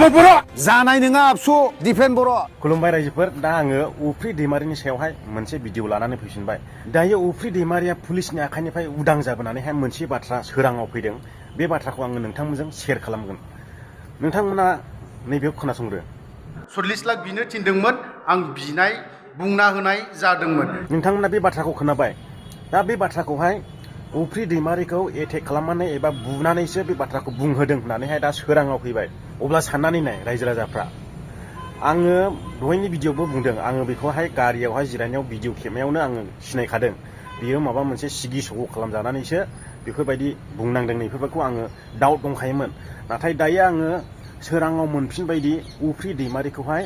बर' जानाय नङा आबसु डिफेन्ड बर'। खुलुमबाय रायजोफोर, दा आङो उफ्रि दैमारिनि सायावहाय मोनसे भिडिअ लानानै फैफिनबाय। दायो उफ्रि दैमारिया पुलिसनि आखाइनिफ्राय उदां जाबोनानैहाय मोनसे बाथ्रा सोराङाव फैदों। बे बाथ्राखौ आङो नोंथांमोनजों शेयार खालामगोन। नोंथांमोना नैबेयाव खोनासंदो। 40 लाख बिनो थिनदोंमोन, आं बिनाय बुंना होनाय जादोंमोन। नोंथांमोना बे बाथ्राखौ खोनाबाय। दा बे बाथ्राखौहाय उफ्रि दैमारिखौ एटेक खालामनानै एबा बुनानैसो बे बाथ्राखौ बुंहोदों होननानैहाय दा सोराङाव फैबाय। अब्ला साननानै नाय रायजो राजाफ्रा, आङो दहायनि भिडिअबो बुंदों, आङो बेखौहाय गारियावहाय जिरायनायाव भिडिअ खेबनायावनो आङो सिनायखादों। बियो माबा मोनसे सिगि सग' खालामजानानैसो बेफोरबायदि बुंनांदों, बेफोरखौ आङो डाउट दंखायोमोन। नाथाय दायो आङो सोराङाव मोनफिनबायदि उफ्रि दैमारिखौहाय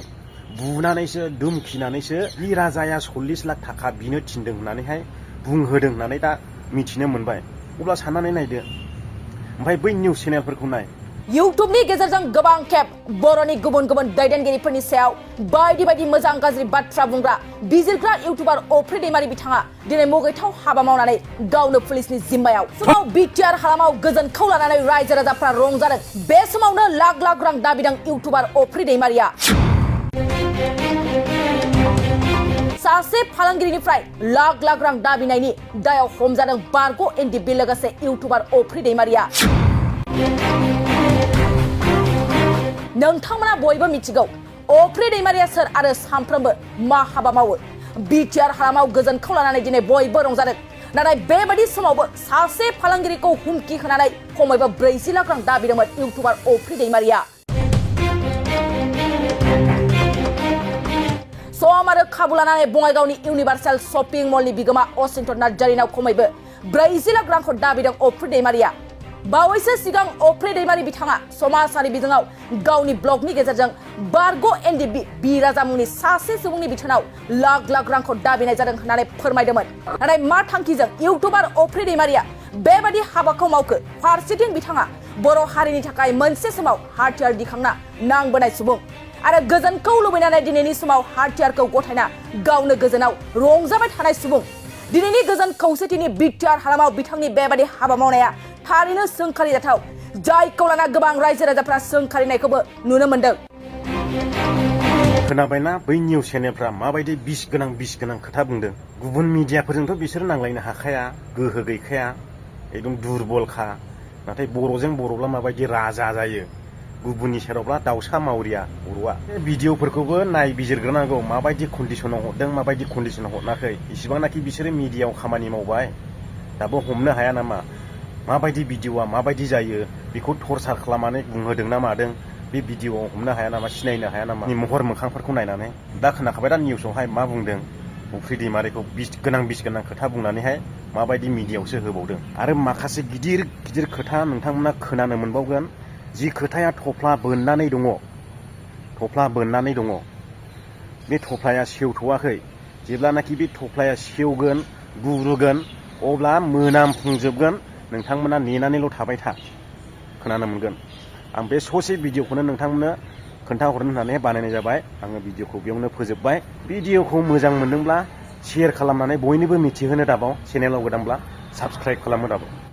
बुनानैसो दुमखिनानैसो बि राजाया 40 लाख थाखा बिनो थिनदों होननानैहाय बुंहोदों होननानै दा मिथिनो मोनबाय। अब्ला साननानै नायदो, ओमफ्राय बै निउस चेनेलफोरखौ नाय। इउटुबनि गेजेरजों गोबां खेब बर'नि गुबुन गुबुन दैदेनगिरिफोरनि सायाव बायदि बायदि मोजां गाज्रि बाथ्रा बुंग्रा बिजिरग्रा इउटुबार अप्रि दैमारि बिथाङा दिनै मुगैथाव हाबा मावनानै गावनो पुलिसनि जिम्मायाव समाव बिटिआर हालामाव गोजोनखौ लानानै रायजो राजाफ्रा रंजादों। बे समावनो लाख लाख रां दाबिदों इउटुबार अप्रि दैमारिया। सासे फालांगिरिनिफ्राय लाख लाख रां दाबिनायनि दायाव हमजादों बारग' एनडिबि लोगोसे इउटुबार अप्रि दैमारिया। नोंथांमोना बयबो मिथिगौ अप्रि दैमारिया सोर आरो सानफ्रोमबो मा हाबा मावो। बिटिआर हालामाव गोजोनखौ लानानै दिनै बयबो रंजादों। नाथाय बेबायदि समावबो सासे फालांगिरिखौ हुमखि होनानै खमैबो 40 लाख रां दाबिदोंमोन इउटुबार अप्रि दैमारिया। सम आरो खाबु लानानै बङाइगावनि इउनिभार्सेल शपिं मलनि बिगोमा असिन्त नार्जारिनाव खमैबो 40 लाख रांखौ दाबिदों अप्रि दैमारिया। बावैसो सिगां अप्रि दैमारि बिथाङा समाजारि बिजोङाव गावनि ब्लगनि गेजेरजों बारग' एनडिबि बि राजा मुंनि सासे सुबुंनि बिथोनाव लाख लाख रांखौ दाबिनाय जादों होननानै फोरमायदोंमोन। नाथाय मा थांखिजों इउटुबार अप्रि दैमारिया बेबायदि हाबाखौ मावखो? फारसेथिं बिथाङा बर' हारिनि थाखाय मोनसे समाव हाथियार दिखांना नांबोनाय सुबुं आरो गोजोनखौ लुबैनानै दिनैनि समाव हाथियारखौ गथायना गावनो गोजोनाव रंजाबाय थानाय सुबुं। दिनैनि गोजोन खौसेथिनि बिटिआर हालामाव बिथांनि बेबायदि हाबा मावनाया थारैनो सोंखारिजाथाव, जायखौ लाना गोबां रायजो राजाफ्रा सोंखारिनायखौबो नुनो मोनदों। खोनाबायना बै निउस चेनेलफ्रा माबायदि बिस गोनां खोथा बुंदों? गुबुन मिडियाफोरजोंथ' बिसोर नांलायनो हाखाया, गोहो गैखाया, एकदम दुरबलखा। नाथाय बर'जों बर'ब्ला माबायदि राजा जायो, गुबुननि सेरावब्ला दाउसा मावरिया बर'आ। बे भिडिअफोरखौबो नायबिजिरग्रोनांगौ, माबायदि कन्डिसनाव हरदों, माबायदि कन्डिसनाव हरनाखै। इसिबांनाखि बिसोरो मिडियाआव खामानि मावबाय, दाबो हमनो हाया नामा? माबायदि भिडिअआ माबायदि जायो बेखौ टर्चार खालामनानै बुंहोदों ना मादों, बे भिडिअआव हमनो हाया नामा, सिनायनो हाया नामा महर मोखांफोरखौ नायनानै? दा खोनाखाबाय दा निउसावहाय मा बुंदों, उफ्रि दैमारिखौ बिस गोनां खोथा बुंनानैहाय माबायदि मिडियाआवसो होबावदों। आरो माखासे गिदिर गिदिर खोथा नोंथांमोना खोनानो मोनबावगोन, जि खोथाया थफ्ला बोननानै दङ, बे थफ्लाया सेवथ'वाखै। जेब्लानाखि बे थफ्लाया सेवगोन, गुरुगोन, अब्ला मोनामफुंजोबगोन। नोंथांमोना नेनानैल' थाबाय था, खोनानो मोनगोन। आं बे ससे भिडिअखौनो नोंथांमोननो खोन्थाहरनो होननानै बानायनाय जाबाय। आङो भिडिअखौ बेयावनो फोजोबबाय। भिडिअखौ मोजां मोनदोंब्ला शेयार खालामनानै बयनोबो मिथिहोनो दाबाव। चेनेलाव गोदानब्ला साबस्क्राइब खालामनो दाबाव।